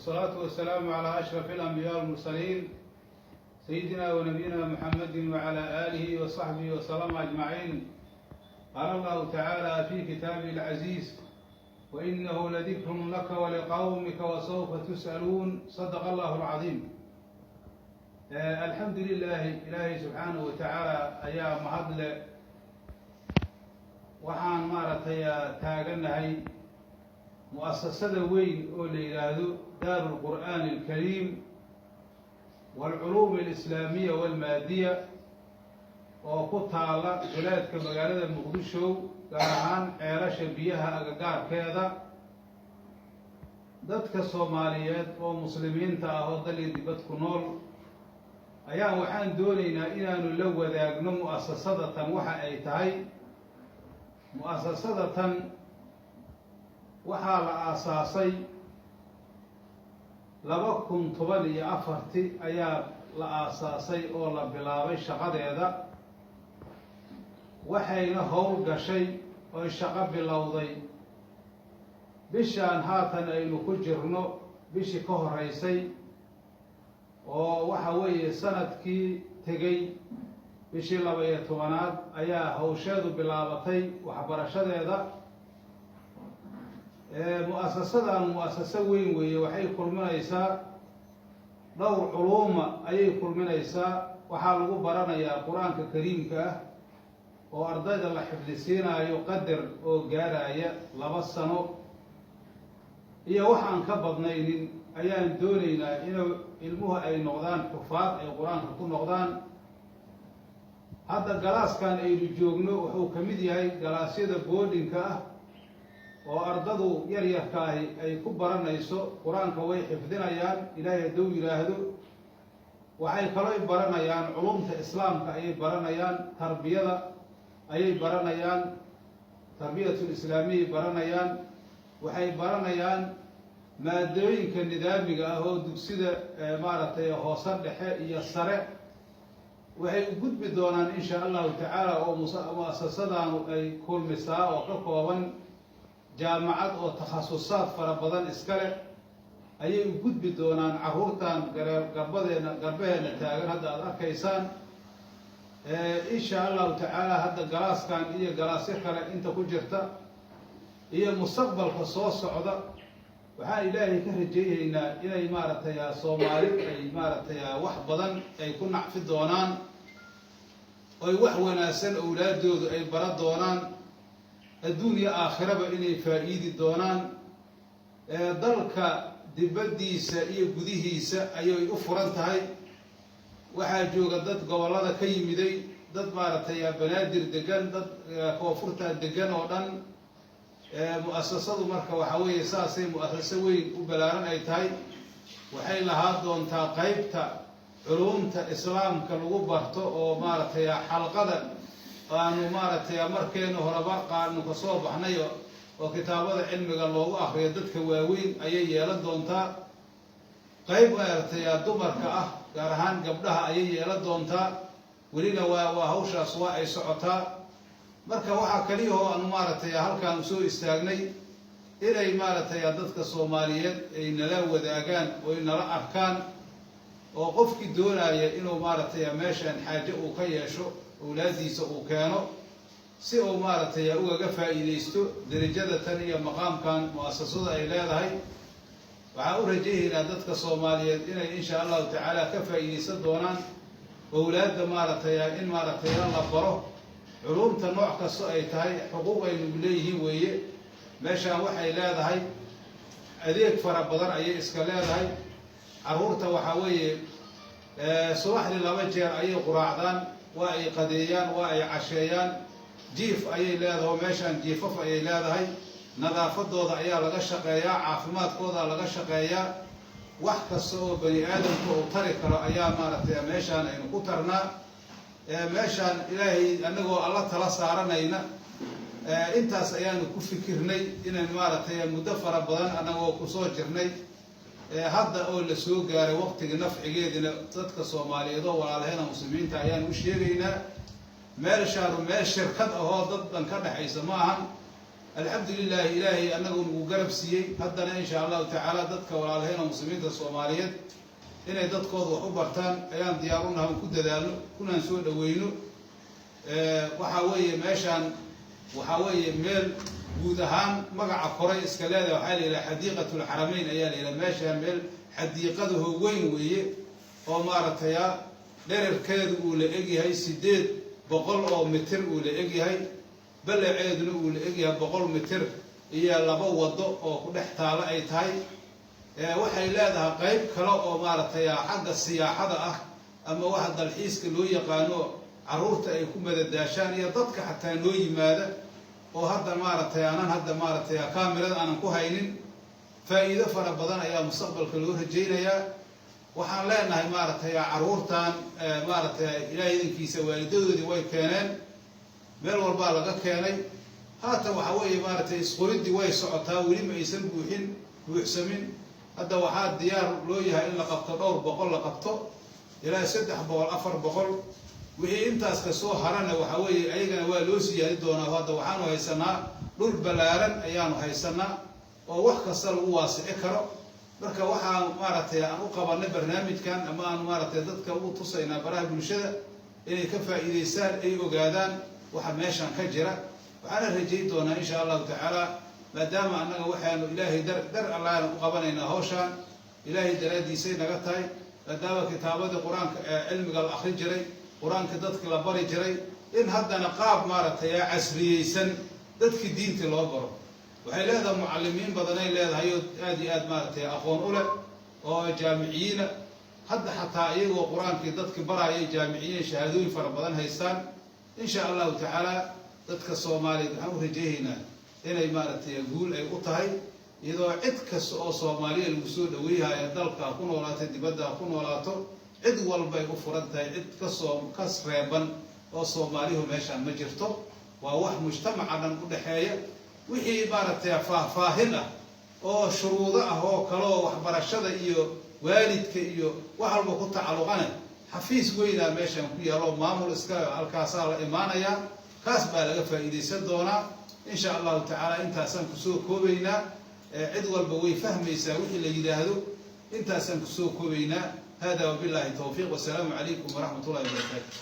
والصلاة والسلام على أشرف الأنبياء والمرسلين، سيدنا ونبينا محمد وعلى آله وصحبه وسلم أجمعين. قال الله تعالى في كتابه العزيز: وإنه لذكر لك ولقومك وسوف تسألون. صدق الله العظيم. الحمد لله، Ilaahay subxaanahu watacaala ayaa mahadle. Waxaan maaragtay taaganahay mu'asasada weyn oo la yidhaahdo Daaru lqur'aani alkariim waalculuum alislaamiya walmaadiya, oo ku taala duleedka magaalada Muqdisho, gaar ahaan Ceelasha Biyaha agagaarkeeda. Dadka Soomaaliyeed oo Muslimiinta ah oo dal iyo dibad ku nool ayaa waxaan doonaynaa inaanu la wadaagno mu'asasadatan waxa ay tahay. Mu'asasadatan waxaa la aasaasay 2014 ayaa la aasaasay oo la bilaabay shaqadeeda, waxayna howl gashay oy shaqo bilowday bishaan haatan aynu ku jirno bishii ka horeysay, oo waxa weeye sanadkii tegey bishii 12aad ayaa hawsheedu bilaabatay, waxbarashadeeda. Mu'asasadan mu'asaso weyn weeye. Waxay kulminaysaa dhowr culuuma ayay kulminaysaa. Waxaa lagu baranayaa Qur-aanka Kariimka ah oo ardayda la xifdisiinaayo qadar oo gaaraya 2 sano iyo waxaan ka badnaynin ayaan doonaynaa inuu ilmuhu ay noqdaan xufaad, ay Qur-aanka ku noqdaan. Hadda galaaskan aynu joogno wuxuu ka mid yahay galaasyada boardingka ah oo ardadu yaryarkaahi ay ku baranayso Qur-aanka. Way xifdinayaan, Ilaahay hadduu yidhaahdo. Waxay kaloo baranayaan culumta Islaamka ayay baranayaan, tarbiyada ayay baranayaan, tarbiyatul islaamiyay baranayaan. Waxay baranayaan maadooyinka nidaamiga ah oo dugsida maaragtay hoose, dhexe iyo sare. Waxay u gudbi doonaan, insha Allahu tacaala, oo mu'asasadaanu ay kulmisaa oo ka kooban jaamacad oo takhasusaad fara badan iska leh ayay u gudbi doonaan carruurtan garbadeena, garbaheena taagan hadda aada arkaysaan, insha Allahu tacaala. Hadda galaaskan iyo galaasyo kale inta ku jirta iyo mustaqbalka soo socda, waxaan Ilaahay ka rajeeyeynaa inay maaragtay Soomaali ay maaragtay wax badan ay ku nacfi doonaan, oy wax wanaagsan owlaadoodu ay bara doonaan, adduun iyo aakhiraba inay faa'iidi doonaan. Dalka dibaddiisa iyo gudihiisa ayay u furan tahay. Waxaa jooga dad gobollada ka yimiday, dad maaragtay Banaadir degan, dad koonfurta degan oo dhan. Mu'asasadu marka waxaa weeye saasay mu'asaso weyn u ballaaran ay tahay. Waxay lahaa doontaa qeybta culumta Islaamka lagu barto oo maaragtay xalqada aanu maaragtay markeenu horeba qaanu kasoo baxnay oo kitaabada cilmiga loogu akriyo dadka waaweyn ayay yeelan doontaa. Qeyb maaragtay dumarka ah, gaar ahaan gabdhaha, ayay yeelan doontaa. Welina waa hawshaas waa ay socotaa. Marka waxaa kaliyahoo aanu maaragtay halkaan soo istaagnay inay maaragtay dadka Soomaaliyeed ay nala wadaagaan oy nala arkaan, oo qofkii doonaya inuu maaragtay meeshan xaaje uu ka yeesho, owlaadiisa uu keeno si uu maaragtay ugaga faa'iidaysto derajada tan iyo maqaamkan mu'asasadu ay leedahay. Waxaan u rajaynaynaa dadka Soomaaliyeed inay, insha Allahu tacaala, ka faa'iidaysan doonaan owlaadda maaragtay in maaragtay la baro culumta nooc kasta ay tahay. Xuquuq aynu leeyihiin weeye. Meeshaan waxay leedahay adeeg fara badan ayay iska leedahay. Carruurta waxaa weeye subaxdii laba jeer ayay quraacdaan, waa ay qadeeyaan, waa ay casheeyaan. Jiif ayay leedahay oo meeshaan jiifaf ayay leedahay. Nadaafadooda ayaa laga shaqeeyaa, caafimaadkooda laga shaqeeyaa. Wax kasta oo bani aadamka uu tari karo ayaa maaragtay meeshaan aynu ku tarnaa. Meeshaan Ilaahay annagoo Alla tala saaranayna, intaas ayaanu ku fikirnay inaan maaragtay muddo fara badan annagoo kusoo jirnay, hadda oo la soo gaaray waqtigii nafcigeedina, dadka Soomaaliyeed oo walaalaheena Muslimiinta ayaan u sheegaynaa. Meeshaanu meel shirkad ahoo dad dhan ka dhexaysa ma ahan. Alxamdu lilahi, Ilaahay annagu nagu garab siiyey. Haddana, insha Allahu tacaala, dadka walaalaheen oo muslimiinta Soomaaliyeed inay dadkooda wax u bartaan ayaan diyaar u nahay, on ku dadaalno, kunaan soo dhaweyno. Waxaa weeye, meeshaan waxaa weeye meel guud ahaan magaca koray iska leedahay. Waxaa la yidhaha Xadiiqatulxaramayn ayaa la yidhaha. Meeshaan meel xadiiqadaho weyn weeye oo maaragtay dherarkeedu uu la egyahay 800 oo mitir uu la egyahay, ballaceeduna uu la egyahay 100 mitir, iyo laba wado oo ku dhex taalo ay tahay. Waxay leedahay qayb kale oo maaragtay xagga siyaaxada ah ama waxa dalxiiska loo yaqaano, carruurta ay ku madadaashaan iyo dadka xataa noo yimaada, oo hadda maaragtay aanan hadda maaragtay kaamirada aanan ku haynin. Faa'iido fara badan ayaa mustaqbalka loo rajaynayaa. Waxaan leenahay, maaragtay, carruurtan, maaragtay, Ilahay idankiisa waalidadoodii way keeneen, meel walbaa laga keenay. Haatan waxa weeye, maaragtay, isqoriddii way socotaa, weli ma aysan buuxin buuxsamin. Hadda waxaa diyaar loo yahay in la qabto dhowr boqol, la qabto ilaa 300, 400. Wixii intaas kasoo harana, waxa weeye, ayagana waa loo siyaadi doonaa. Hadda waxaanu haysanaa dhul ballaaran ayaanu haysanaa oo wax kasta lagu waasici karo. Marka waxaan, maaragtay, aan u qabanay barnaamijkan ama aan, maaragtay, dadka u tusaynaa baraha bulshada inay ka faa'iidaystaan, ay ogaadaan waxa meeshan ka jira. Waxaana rajayn doonaa, insha Allahu tacaala, maadaama annaga waxaanu Ilaahay dar dar Allaana u qabanaynaa hawshaan, Ilaahay daraaddiisay naga tahay, maadaama kitaabadii Qur-aanka ee cilmiga la akrin jiray, Qur-aanka dadki la bari jiray, in haddana qaab, maaragtay, casriyeysan dadkii diintii loo baro. Waxay leedahay mucallimiin badanay leedahay oo aada iyo aad, maaragtay, aqoon u leh oo jaamiciyiina. Hadda xataa iyagoo Qur-aankii dadki barayay jaamiciyiin shahaadooyin fara badan haystaan. Insha Allahu tacaala, dadka Soomaaliyeed waxaan u rajaynaynaa inay, maaragtay, guul ay u tahay, iyadoo cid kasta oo Soomaaliya lagu soo dhaweyhayo, dalka ha ku noolaato, dibadda ha ku noolaato, cid walbay u furan tahay. Cid kasoo kas reeban oo Soomaalihu meeshaan ma jirto. Waa wax mujtamaca dhan u dhexeeya. Wixii, maaragtay, faahfaahin ah oo shuruudo ah oo kale oo waxbarashada iyo waalidka iyo wax walba ku tacalluqane, xafiis weynaa meeshaan ku yaalo, maamul iska halkaasaa la imaanayaa, kaas baa laga faa'iidaysan doonaa, insha Allahu tacaala. Intaasaan kusoo koobaynaa. Cid walba way fahmaysaa wixii la yidhaahdo. Intaasaan kusoo koobaynaa. Hada wabillahi tawfiiq, wasalaamu calaykum waraxmat ullahi wabarakaatu.